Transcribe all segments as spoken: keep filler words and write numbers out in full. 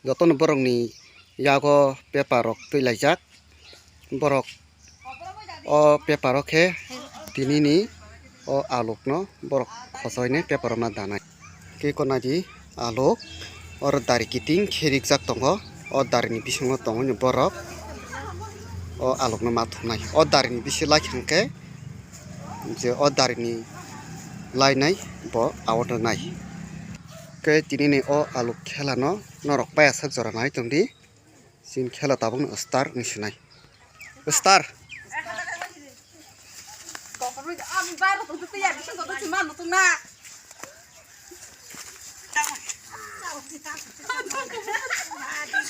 Jotono borokni yago paper rok twi laijak. Borok o paper o khe tinini o alukno borok khosoine paper o ma danai. Khe konadi aluk oro dari kiting khe rikjak tongo. O darini bisingo tongo borok o alukno ma thumnai. O darini bisi lai khe je o darini lainai bo out wngnai. Khe tinini o aluk khelano norok paya sak jora nai tongdi. Chini khela tabukno star wngwi sinai. Star.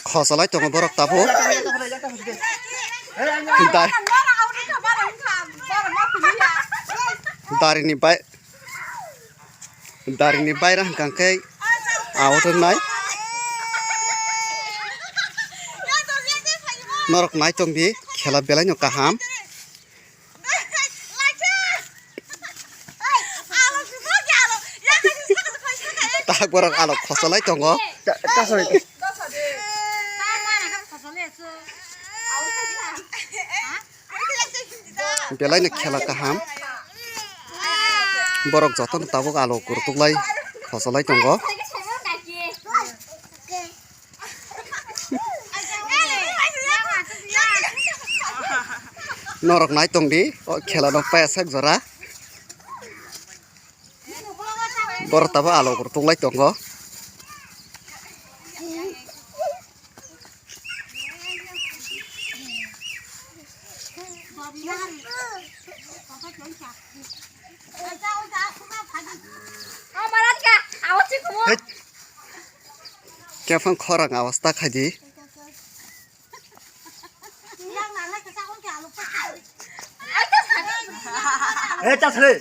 Khosolai tongo borok tabuk. Dar-, darini bai. Darini baira hwnkha khe out wngnai. Norok nai tongdi, khela belai no kaham. Tak borok alok khosolai tongo. Belai no khela kaham. Borok jotono tabuk alok rwtuklai khosolai tongo. Norok nai tongdi, o khela no paya sak jora. Borok tabuk alok rwtuklai tongo. Hey. Kephang khorang awas ta khaidi. Eh, ta sale.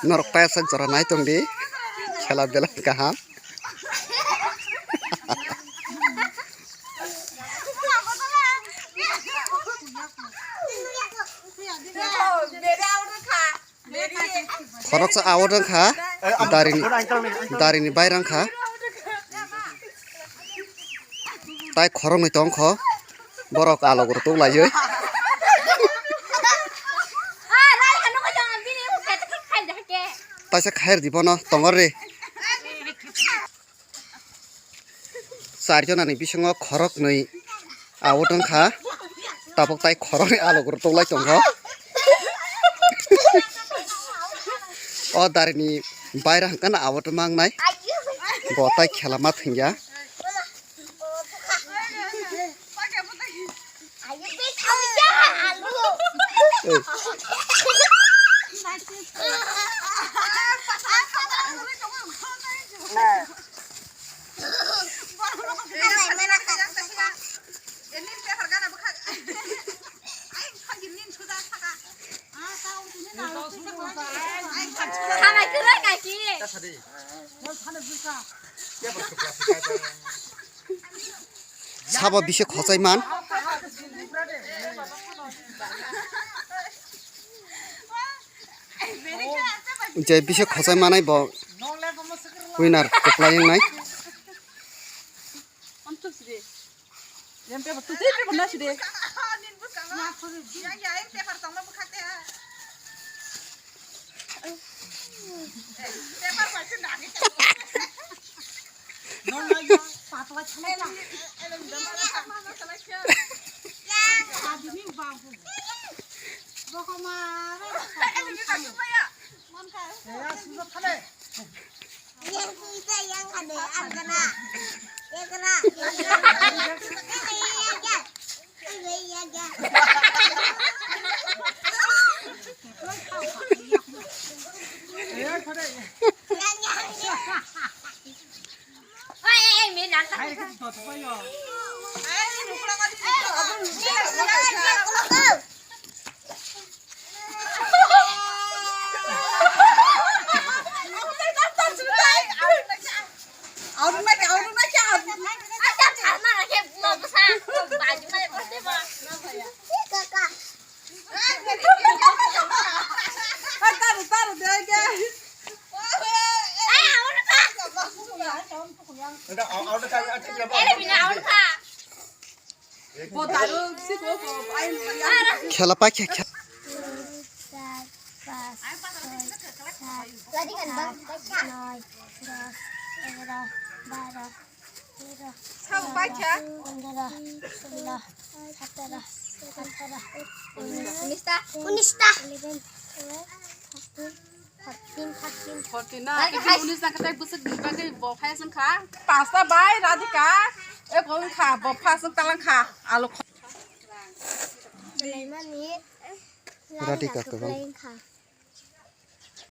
Norok paya sak jora nai tongdi. Khela belai kaham. Khoroksa out wngkha, darini, darini baira wngkha. Tai khoroknwi tongkho, borok alok rwtuklaiwi. Taisa khairdi bono, tongor ri. Char jonani bisingo khoroknwi out wngkha, tabuk tai khoroknwi alok rwtuklai tongkho. O darini baira hwnkhe no out mangnai, bo tai khela ma thwngya. Sabo bisi khochai man. Je bisi khochai manai bo winner kwplai wngnai. Ele bini aun kha. Khela pa khe khe. চার, পাঁচ, ছয়, সাত, আট, নয়, দশ, এগারো, বারো, তেরো, চৌদ্দ, পনেরো, ষোলো, সতেরো, আঠারো, উনিশটা। উনিশটা। Eleven, twelve, thirteen, fourteen, thirteen. Fourteen na, tei unis na khe tei bwswk ni bagwi bo phai song kha. Pasta bai Radhika, e kong kha, bo phai song talang kha, alo kho. Sulaimani, Radhika Laila to bang. Kha.